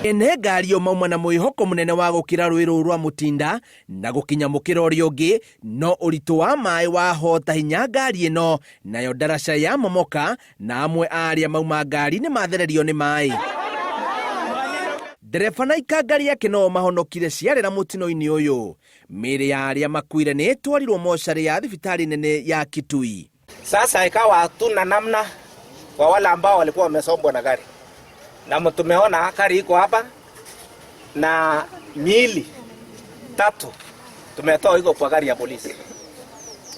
Ene ngari ĩyo mauma na mwĩhoko mũnene wa gũkĩra rũĩ rũu rwa Mũtinda na gũkinya mũkĩra ũrĩa ũngĩ, no ũritũ wa maĩ wahota hinya ngari ĩno, nayo ndaraca yamomoka na amwe a arĩa mauma ngari-inĩ mathererio nĩ maĩ. Ndereba na ikanga rĩake no mahonokire ciarĩra mũtino-inĩ ũyũ. Mĩĩrĩ ya arĩa makuire nĩ ĩtwarirwo mocarĩ ya thibitarĩ nene ya Kitui. Sasa ikawa hatuna namna kwa wale ambao walikuwa wamesombwa na gari, na tumeona gari iko hapa na miili tatu tumetoa iko kwa gari ya polisi,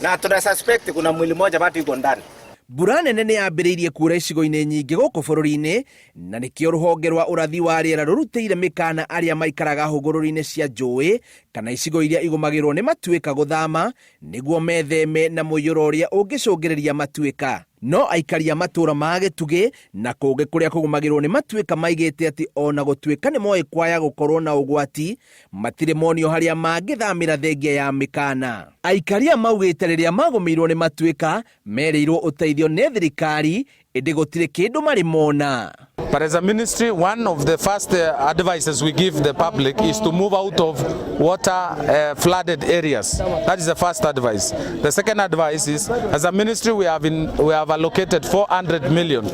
na tuna suspect kuna mwili moja bado iko ndani. Mbura nene nĩ yambĩrĩirie kuura icigo-inĩ nyingĩ gũkũ bũrũri-inĩ na nĩkĩo rũhonge rwa ũrathi wa rĩera rũrutĩire mĩkana arĩa maikaraga hũgũrũrũ-inĩ cia njũĩ kana icigo iria igũmagĩrwo nĩ matuĩka gũthama nĩguo metheme na mũiyũro ũrĩa ũngĩcũngĩrĩria matuĩka. No aikari a matũũra ma Gĩtugĩ na kũngĩ kũrĩa kũgũmagĩrwo nĩ matuĩka maigĩte atĩ o na gũtuĩka nĩ moĩ kwaya gũkorwo na ũgwati, matirĩ monio harĩa mangĩthamĩra thengia ya mĩkana. Aikari aya maugĩte rĩrĩa magũmĩirwo nĩ matuĩka, merĩirwo ũteithio nĩ thirikari ĩndĩ gũtirĩ kĩndũ marĩ mona. But as a ministry, one of the first advices we give the public is to move out of water flooded areas. That is the first advice. The second advice is, as a ministry, we have allocated 400 million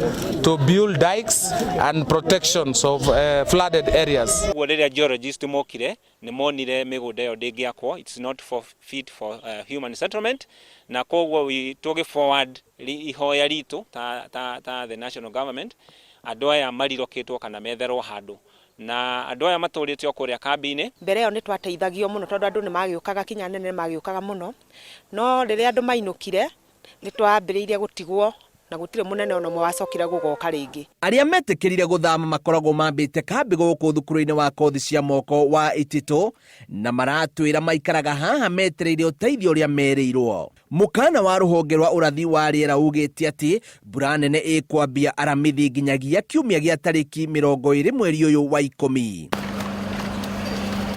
to build dikes and protections of flooded areas. Ũguo rĩrĩa geologist mokire nĩ monire mĩgũnda ĩyo ndĩngĩakwo, it's not for fit for human settlement, na koguo tũgĩ forward ihoya ritũ ta the national government, andũ aya marirokĩtwo kana metherwo handũ, na andũ aya matũrĩte o kũrĩa kambĩ-inĩ. Mbere ĩyo nĩ twateithagio mũno tondũ andũ nĩ magĩũkaga, kinya nene nĩ magĩũkaga mũno, no rĩrĩa andũ mainũkire nĩ twambĩrĩirie gũtigwo na gũtirĩ mũnene ona ũmwe wacokire gũgoka rĩngĩ. Arĩa metĩkĩrire gũthama makoragwo mambĩte kambĩ gũkũ thukuru-inĩ wa kothi cia moko wa Ititũ na maratwĩra maikaraga haha metereire ũteithio ũrĩa merĩirwo. Mũkana wa rũhonge rwa ũrathi wa rĩera ugĩte atĩ mbura nene ĩkwambia Aramithi nginyagia kiumia gĩa tarĩki 20 mweri ũyũ wa 10.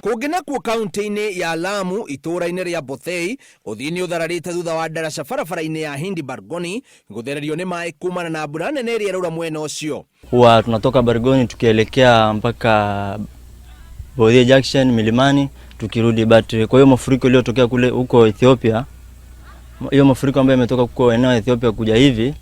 Kũngĩ nakuo kaunti-inĩ ya Lamu itũũra-inĩ rĩa Bothei, ũthii nĩ ũthararĩte thutha wa ndaraca barabara-inĩ ya Hindi Bargoni gũthererio nĩ maĩ kumana na mbura nene ĩrĩa ĩraura mwena ũcio. Huwa tunatoka Bargoni tukielekea mpaka Bothia Junction milimani tukirudi, but kwa hiyo mafuriko iliyotokea kule huko Ethiopia, hiyo mafuriko ambayo imetoka huko eneo ya Ethiopia kuja hivi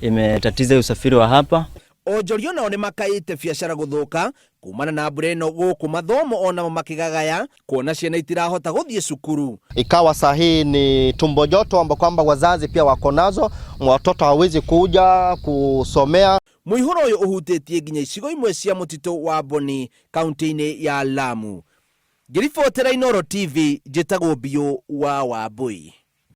imetatiza usafiri wa hapa. Onjoria nao nĩ makaĩte biacara gũthũka kumana na mbura ĩno gũkũ mathomo onamo makĩgagaya kuona ciana itirahota gũthiĩ cukuru. Ikawa saa hii ni tumbo joto ambao kwamba wazazi pia wako nazo, watoto hawezi kuja kusomea. Mũihũro ũyũ ũhutĩtie nginya icigo imwe cia mũtitũ wa Boni kaunti-inĩ ya Lamu. Ngĩribotera Inooro TV, njĩtagwo Biũ wa Wambui.